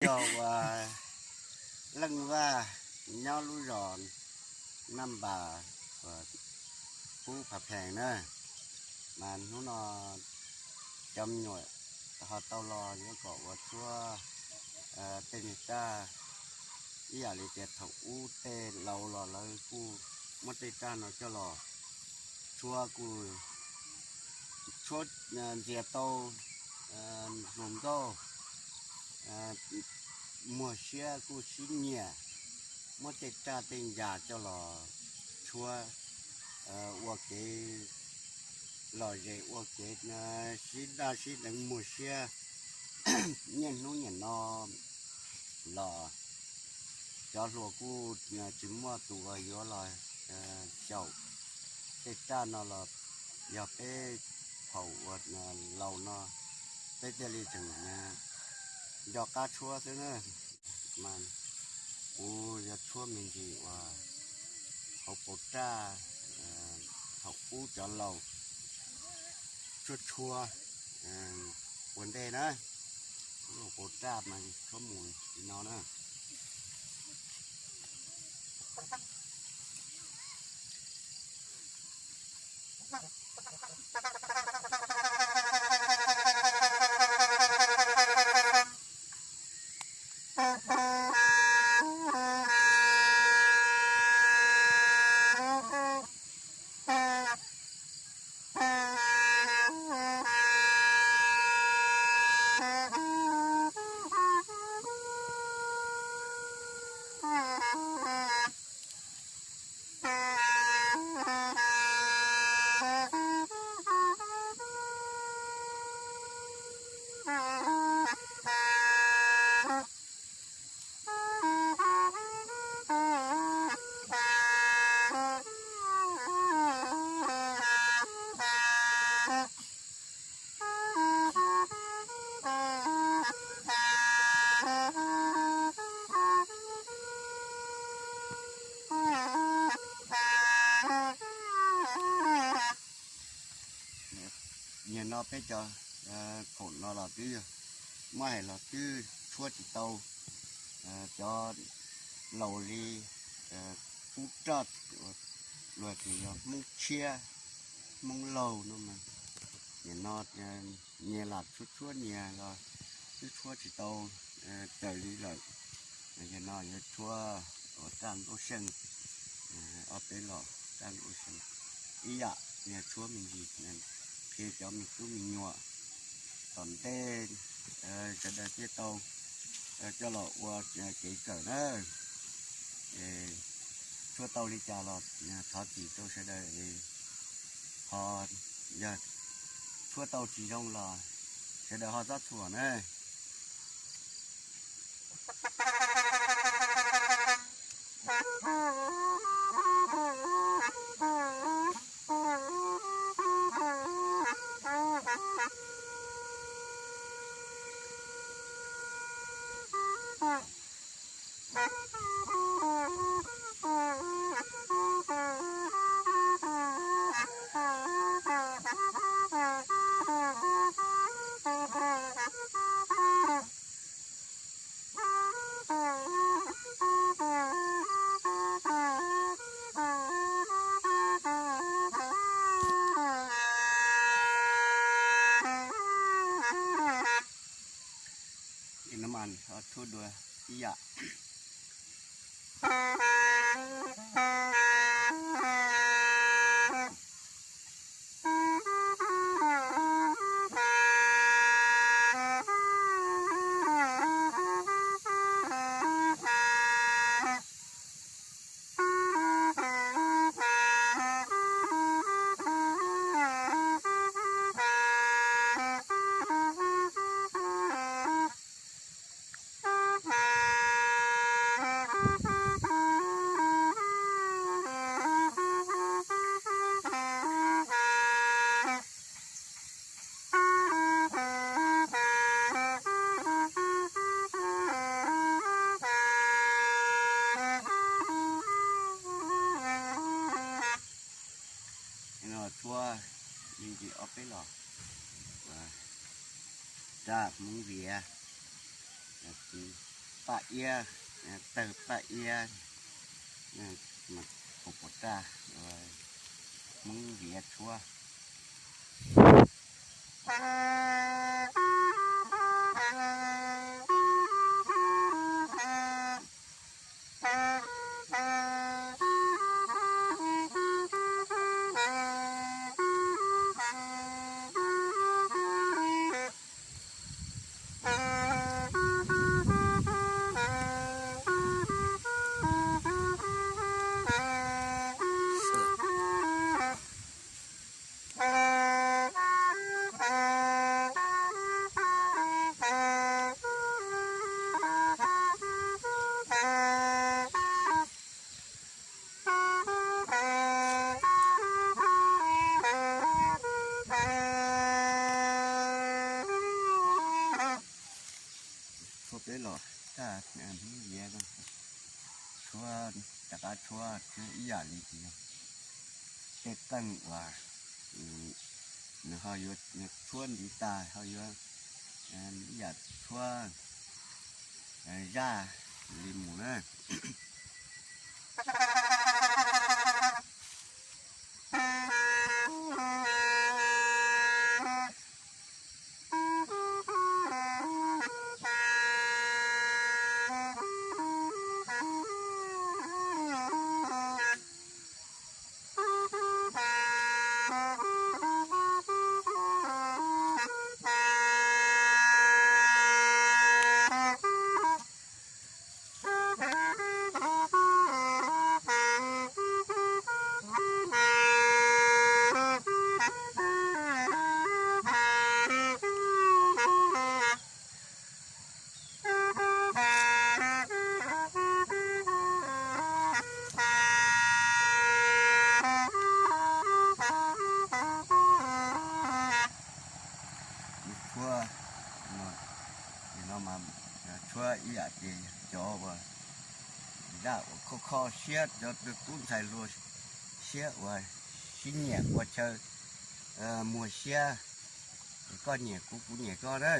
Yog uas Leej Vaj nyob lub zos Naj Npas uas pub Phav Phees na, mas hnub no cov me nyuam ho tau los yuav kom ua tshuab tej niag raj ib yam li tias thaum ub tej laus los lawv kuj muab tej raj no coj los tshuab kuj tshuab ntxias tau hluas nkauj muag siab kuj sib nyiam, muab tej raj tej ncas coj los tshuab ua kev lom zem ua kev sib daj sib deev muag siab. Niaj hnub niaj no los cov hluas kuj tsis muaj tus uas yuav los xyaum tej raj no los yog peb thaum uas laus no peb thiaj li tseem nco qab tshuab xwb na. Mas kuv yuav tshuab me ntsis uas hauv paus raj thaum ub cov laus tshuab tshuab ua ntej na. Lub hauv paus raj mas tshuab mus li no na. Nim no peb cov khoom no los twb yog muab hais los twb tshuab tsis tau. Cov laus li Hmoob Roj, luag tias yog Hmoob Tshiab, Hmoob Laug no mas nim no nyias lam tshuab tshuab nyias los twb tshuab tsis tau raws li lawm. Yog no yuav tshuab ua raj nkauj seej, ob peb los raj nkauj seej ib yam, yog tshuab me ntsis qhia cov me tub me nyuam tom ntej sawv daws thiaj tau coj los ua kev kawm na. Tshuab tau li cas los thov txim rau sawv daws, ho yog tshuab tau tsis zoo los sawv daws ho txhob txhuam na. Tshuab dua ib yam. Tshuab me ntsis ob peb los raj Hmoob Vias, paj iab, tawg paj iab, pom raj, Hmoob viav tshuab. Tshuab peb los taj, tshuab, rov qab tshuab, tshuab ib yam li tias tej qeej uas nws ho yuav tshuab ntiv tas ho yuav ib yam tshuab zaj li mus na. Tshuab, no mas tshuab ib yam ces cov uas zaj uas kho kho siab, cov tub ntxhais hluas siab uas sib nyiam ua chaw muag siab, koj nyiam kuv, kuv nyiam koj na.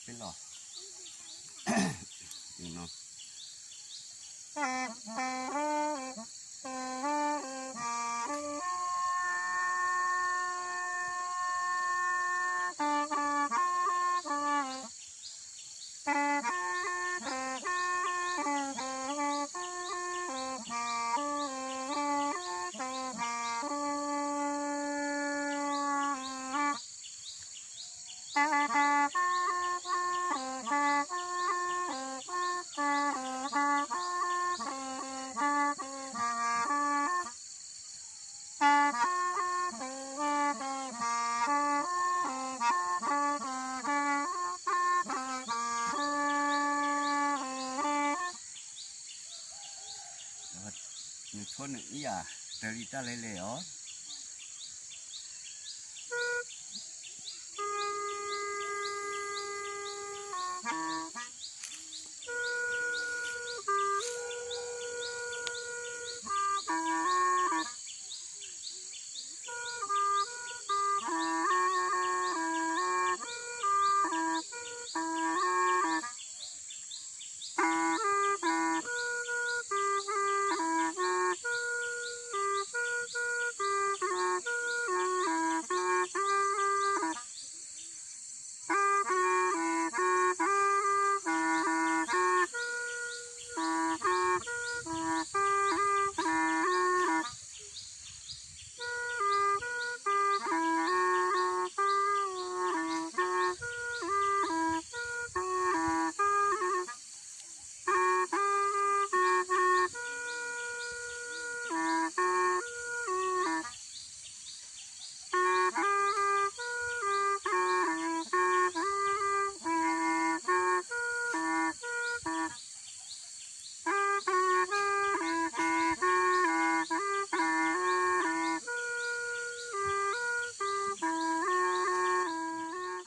Peb los no. Nws tshuab nws ib yam raws li raj le le os.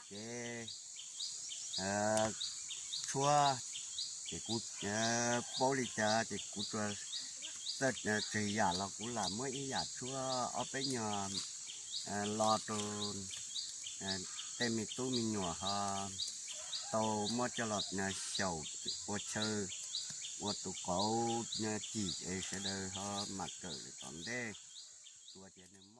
Ces tshuab, ces kuv paub li cas ces kuv tsuas txawj tseg yam los kuv lam muab ib yam tshuab ob peb nyuag lo rau tej me tub me nyuam ho tau muab coj los xyaum ua chaw, ua tus qauv cim es sawv daws ho mam kawm lawm tom ntej. Tus tias nws